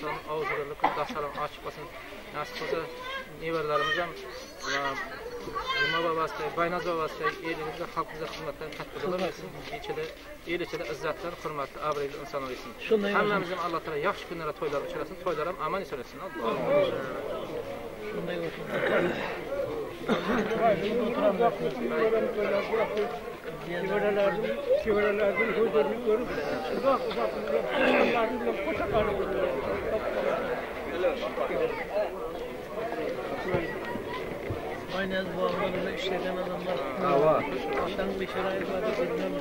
taala awzybirlik daşaryň açyk bolsun. Nasip bolsa neberlerimiz hem Juma babasy, Baýnaz babasy elimizde halkymyza hyzmatdan tatbyk etsin. Içinde el içinde izzatlar, hurmatly, abraýly insan bolsun. Hemmemiz hem Allah taala ýagşy günlere toýlar uçrasyn, toýlar hem aman esen etsin. Şunday olsun. Çevrelerden huzurunu görüp uzak uzak onların bile koşa Aynen bu anlamda işleten adamlar. Dava. Sen bir şurayı var bilmem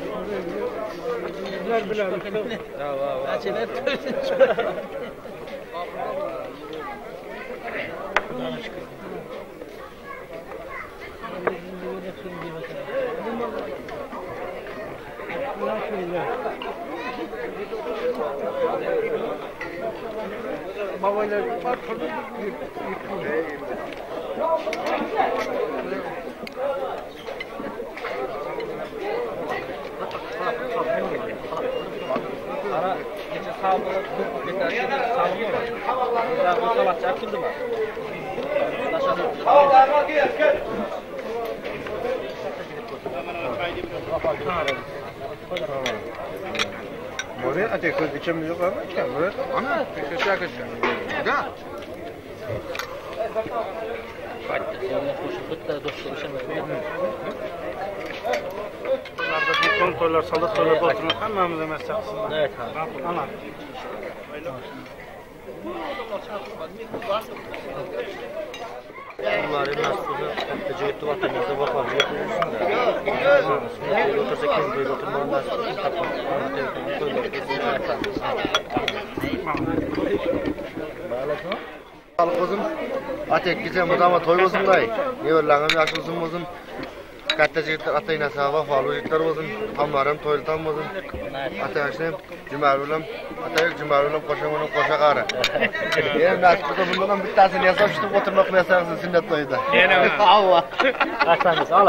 Bizler bile. Dava. Acele Babaylar var Ara geçen sağlığı sağlığı Ya bu sabah çarpıldı mı? Buraya ateş içimiz yok ama ki. Buraya ana teşekkür ederim. Da. Son toylar, salı toylar oturun. Hammamiz maslahat. Evet Ana. Bunları nasıl tecrübe vatanımızda bakar. Otursa kim böyle oturmanın nasıl Sağlık olsun. Atek gece mudama toy olsun day. Neverlangım yaş olsun olsun. Katta jigitler ata enasi vefalı jigitler olsun. Tamlarım toylu tam olsun. Ata yaşlı cumar bilan ata cumar bilan qo'sha bilan qo'sha qari. Endi nasib bo'lsa bundan ham bittasini yasab shutib o'tirmoq qilsangiz sunnat to'yida. Avva. Hastanesi al.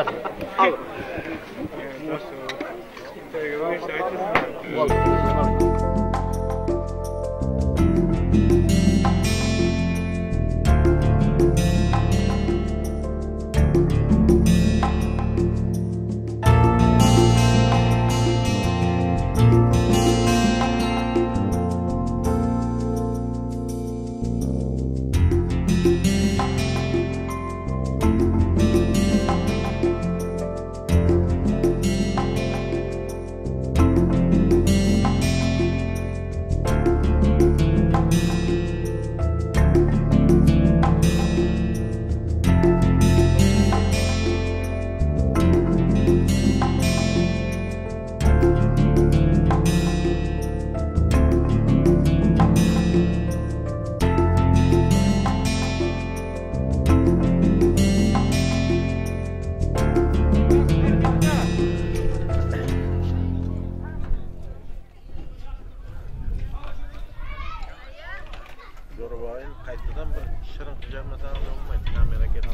Yo'rboyim qaytadan bir shirin qilganmasan bo'lmaydi kamera ketdi.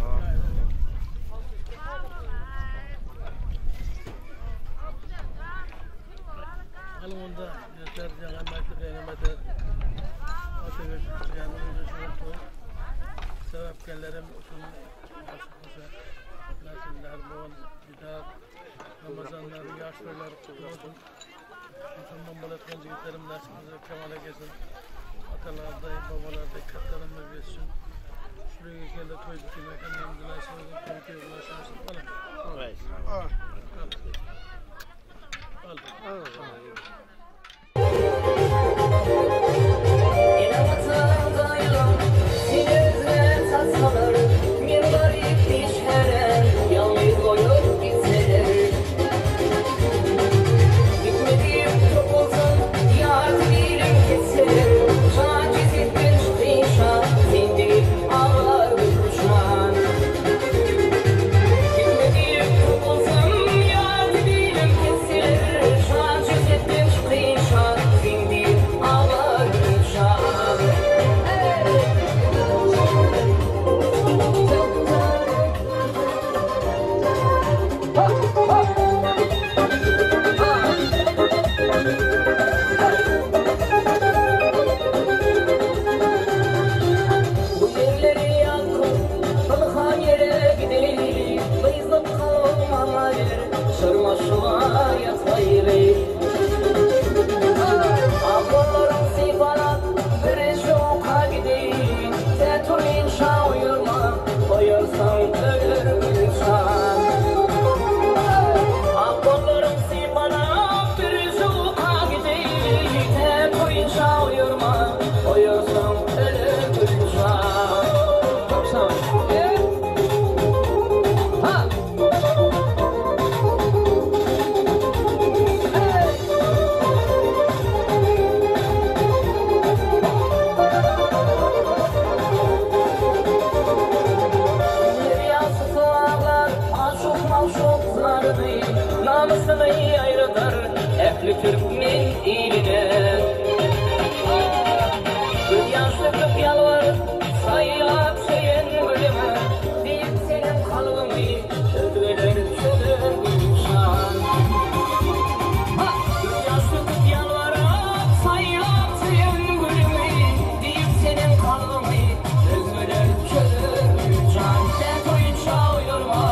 Alın onda yeter yalan beğenemedi. Ateş yanımızda şu oldu. Sebepkarlarım olsun. Nasıl Nasiller bol, bir daha Ramazanlar, yaşlılar kutlu olsun. Musulman balatkan jigitlerim nasip olsa kemale gelsin. Atalar, dayı, babalar, da katlarım da bilsin. Şuraya geldi toy bitirmek, annemizin nasip olsun, toy toy ulaşmasın. Alın. Al. Al. Yar dilim kesilir, şan çizip Oýarsaň öler Güljan. Köp sag Ha! Hey! Derýasy saglar, aşuk-magşuk zaryny, Namysyny ýaýradar ähli türkmen iline. Gözýaş döküp ýalbaryp, saýlap söýen gülüme, Diýip seniň kalbyňy özgeler çözer Gülşan. Gözýaş döküp ýalbaryp, saýlap söýen gülümi, Diýip seniň kalbyňy özgeler çözer Güljan. Sen toýunça oýarma,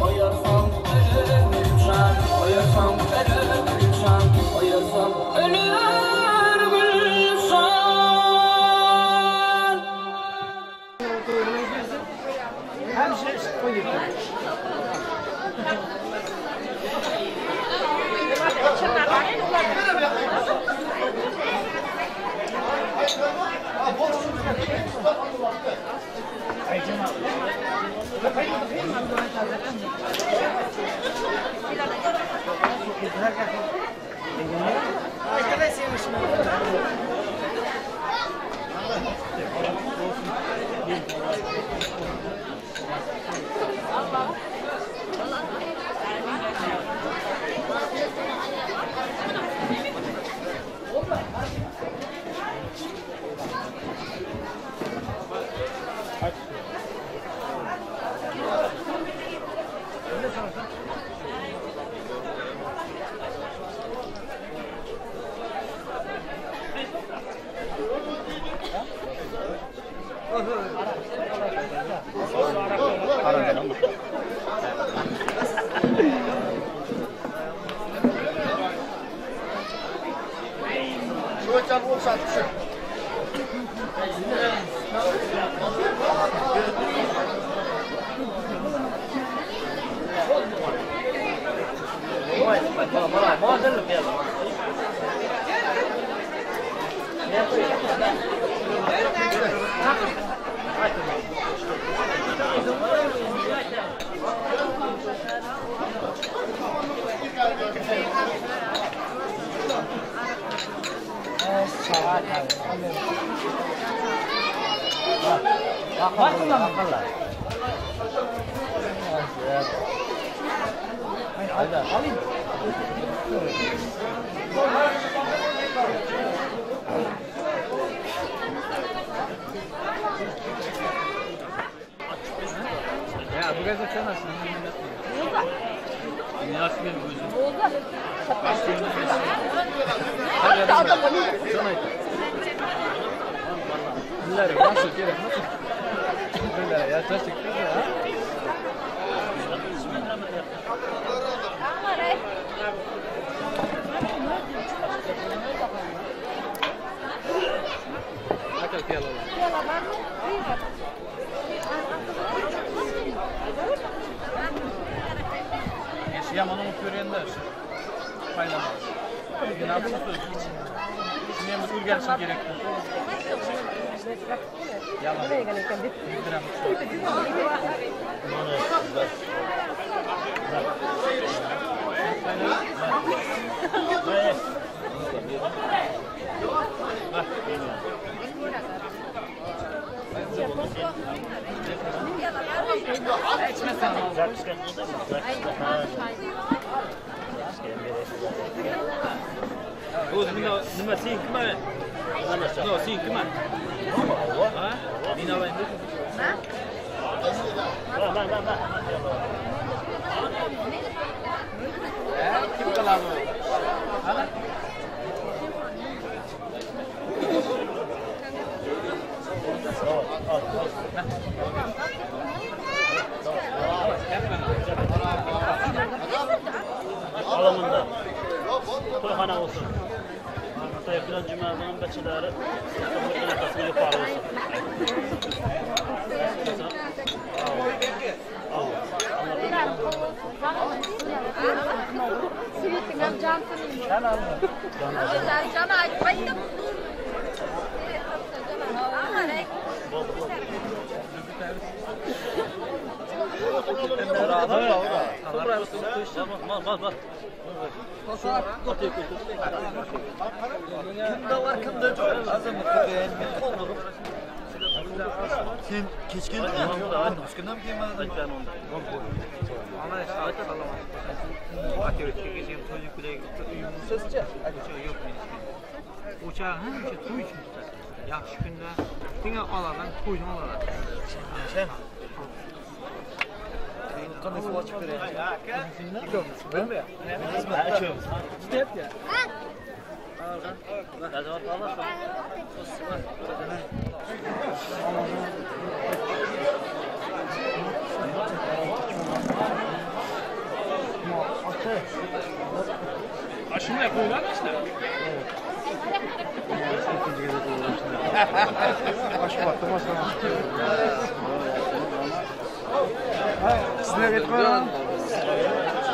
oýarsaň öler Güljan, Oýarsaň öler Güljan, oýarsaň öler Güljan. Toýhana bolsun. Ataýew bilen Jumazynyň beçeleri toýhanasyna ýokary bolsun. Kimde var kimde yok. Sen keç geldin mi? Üskünden mi gelmedin? Uçağı hemişe toy için tutar. Yaxşı günde diňe aladan toýuny aladan. Sen Qanday suv ochib beray? Şunday qo'yiladi ishlar.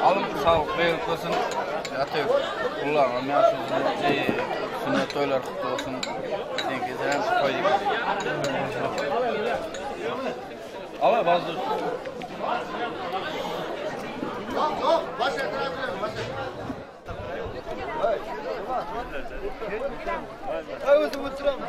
Alım sağlık beylik olsun. Atıyor. Kullanım yaşın sünnet toylar kutlu olsun. Denkezden koyduk. Ama bazı Yok yok. Baş etrafına baş Özüm oturam.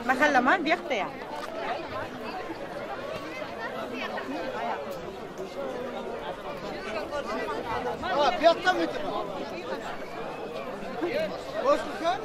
Mahallaman bu yoqda ya. Ha, bu yoqda mı? Boş dükkan.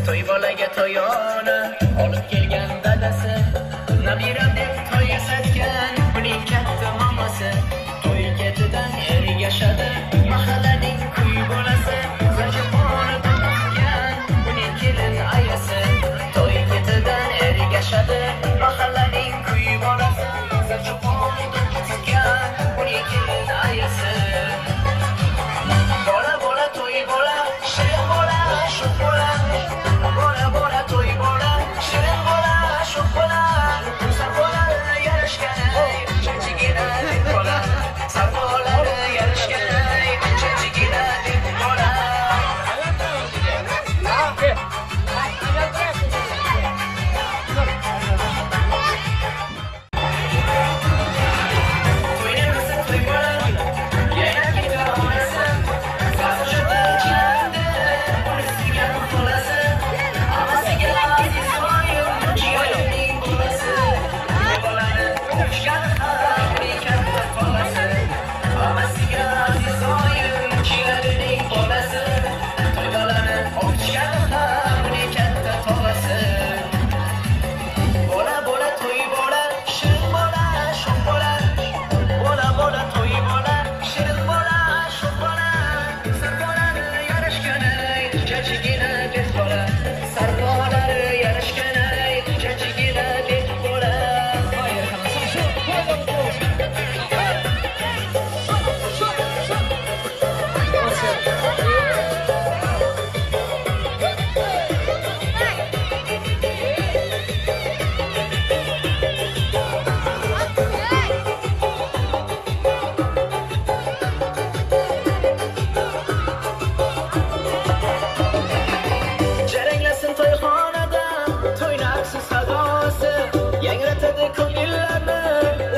Toy bolaga toyona olib kelgan dadasi, nabiram deb toy yasatgan uning katta mamasi. To'y ketidan ergashadi.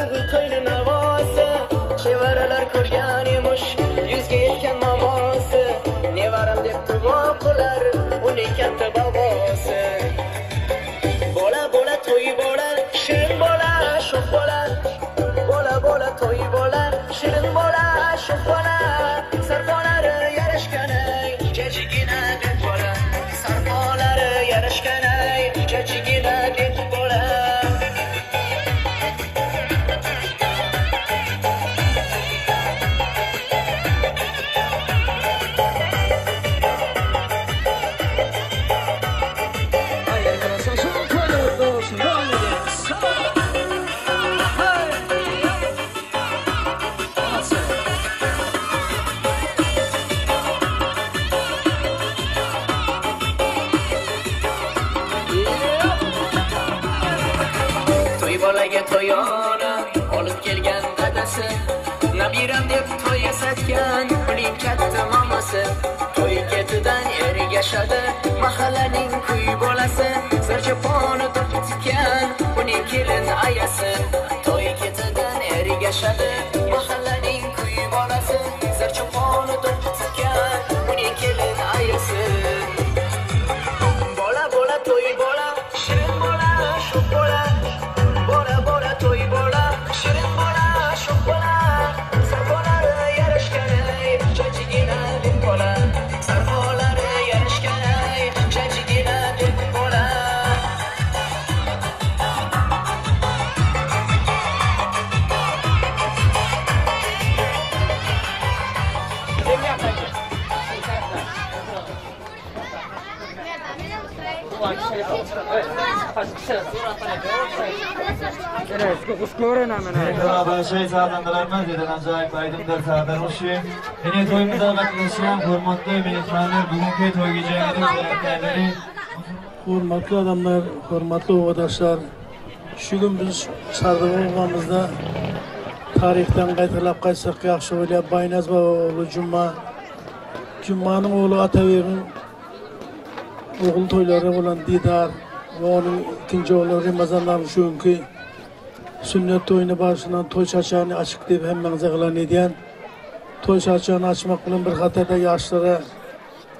O'g'il to'yni navosi. Chevaralar ko'rgan emish yuzga yetgan momosi. Nevaram deb duo qilar uning katta bobosi. Bola bola to'y bo'lar, shirin bola, sho'x bola. Bola bola to'y bo'lar, shirin bola, sho'x bola. Sarpolari yarashganay, jajigina deb bola. Sarpolari yarashganay, jajigina deb bola. To'y bolaga to'yona olib kelgan dadasi, nabiram deb to'y yasatgan uning katta mamasi. To'y ketidan ergashadi mahallaning kuy bolasi, zarchoponi tortgan uning kelin ayasi. To'y ketidan ergashadi mahallaning kuy bolasi, zarchoponi tortgan uning kelin ayasi. Bola bola to'y bola, shirin bola, sho'x bola. Bola bola to'y bola, shirin bola, sho'x bola. Sarpolari yarashganay, jajigina deb bola. Sarpolari yarashganay, jajigina deb bola. Beraber sazandalarımız eden acayip aydındır sazanlar Yine toyumuza katılışan hürmetli mehmanlar bugünkü toy gecemizin sebepleri. Hürmetli adamlar, hürmetli ovadaşlar, şu gün biz Sardığı obamızda tarixdən qaytarlab qaytsaq yaxşı olar. Baynaz baba oğlu Cuma, Cuma'nın oğlu Atabey'in oğul toyları olan Didar ve onun ikinci oğlu Ramazanların şu günkü sünnet toyunu başından toy çaçağını açık deyip hemmäňize yglan edýän. Toy çaçağını açmak bilen bir hatarda yaşlara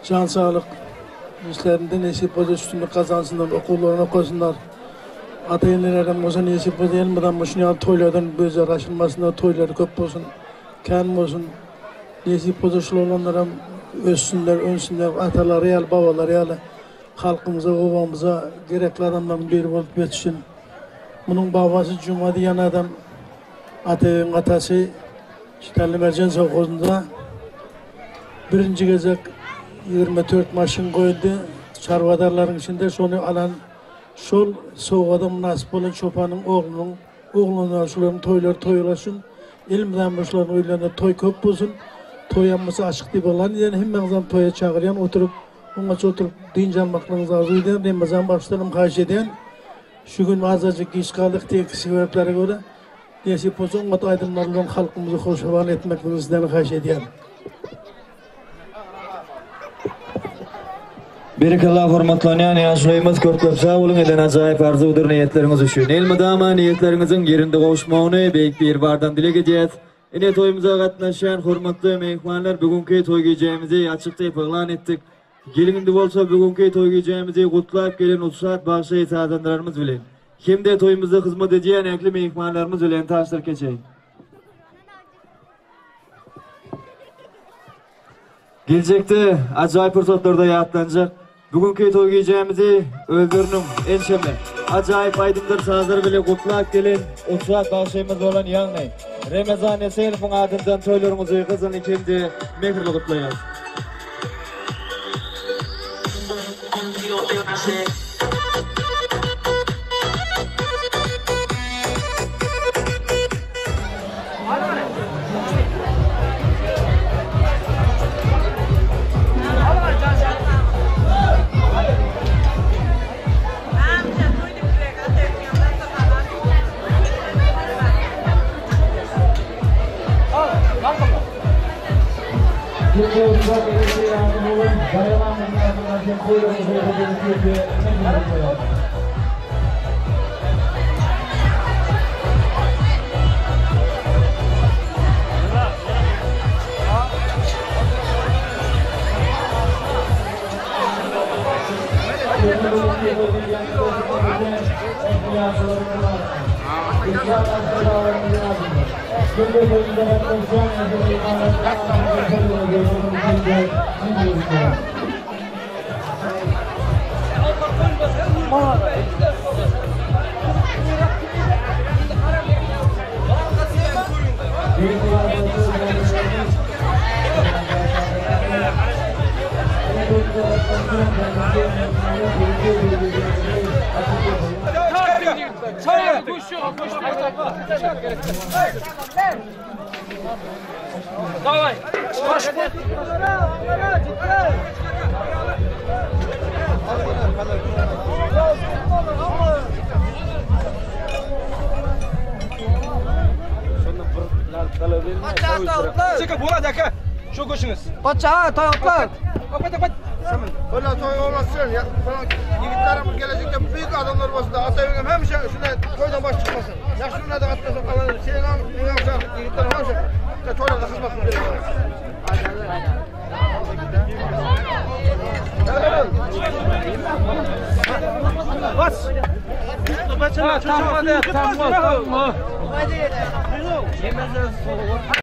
can sağlık işlerinde nesip bolsa üstünlük kazansınlar, okullarına koysunlar. Ata-enelerden bolsa nesip bolsa elmiden muşun toylardan gözler açılmasınlar, toyları köp bolsun, kän bolsun. Nesip bolsa şul olanlara össünler, önsünler, ataları ýaly, babalary ýaly halkymyza, obamyza gerekli adamların biri bolup yetişsin. Bunun babası Cuma diyen adam, Atabey'in atası, Şitelli Mercan sovxozunda birinci gezek 24 maşın koydu. Çarvadarların içinde şonu alan, şol sovgada münasip olan çopanın oğlunun, oğlunun şuların toyları toyulaşın. Elmiden şuların oylarında toy köp bolsun. Toy yanması açık deyip olan diyen hemmäňizem toya çağıryan, oturup, oňaça oturup dynç almaklarınızı arzu eden, Ramazan başlarım xaýyş eden. Şu gün azajyk geç kaldık diye sebeplere göre nesip bolsa oňat aýdymlar bilen halkymyzy hoşhowal etmekliğini sizden xaýyş edýän. Berekella hormatlanýan ýaşlarymyz köp-köp sag boluň eden ajaýyp arzuwdyr niýetleriňiz üçin. Elmydama niýetleriňiziň yerinde gowuşmagyny beýik bir bardan dilek edýäs. Ine toýumyza gatnaşan hormatly mehmanlar bugünkü toý gecemizi açykda yglan etdik. Gelin bolsa bugünkü toý gecemizi gutlap gelen ussat bagşy sazandalarymyz bilen. Hem-de toýumyza hyzmat edýän ähli mehmanlarymyz bilen tanışdyryp geçeýin. Gelecekte acayip fırsatlarda ýatlanjak. Bugünkü toý gecemizi öldürnüm enşeme. Acayip aýdymdyr sazlar bile gutlap gelen ussat bagşymyz olan ýagny Ramazan Esenov'un adından toýlaryňyzy gyzyn ikindi mehrli gutlaýas. Давай. Çıkıp bo'ladi aka. Shu go'shingiz. Pochcha, toy otlar. Öyle toy olmasın. Ya, yigitlarimiz gelecekte büyük adamlar olsun da Atabegim hemişe şuna toydan baş çıkmasın. Yaxşı günlerde atlasın kalanı. Senin am, menin am yigitlerim hemişe toylarda hizmet kılıyor. Bas. Tamam, tamam, tamam.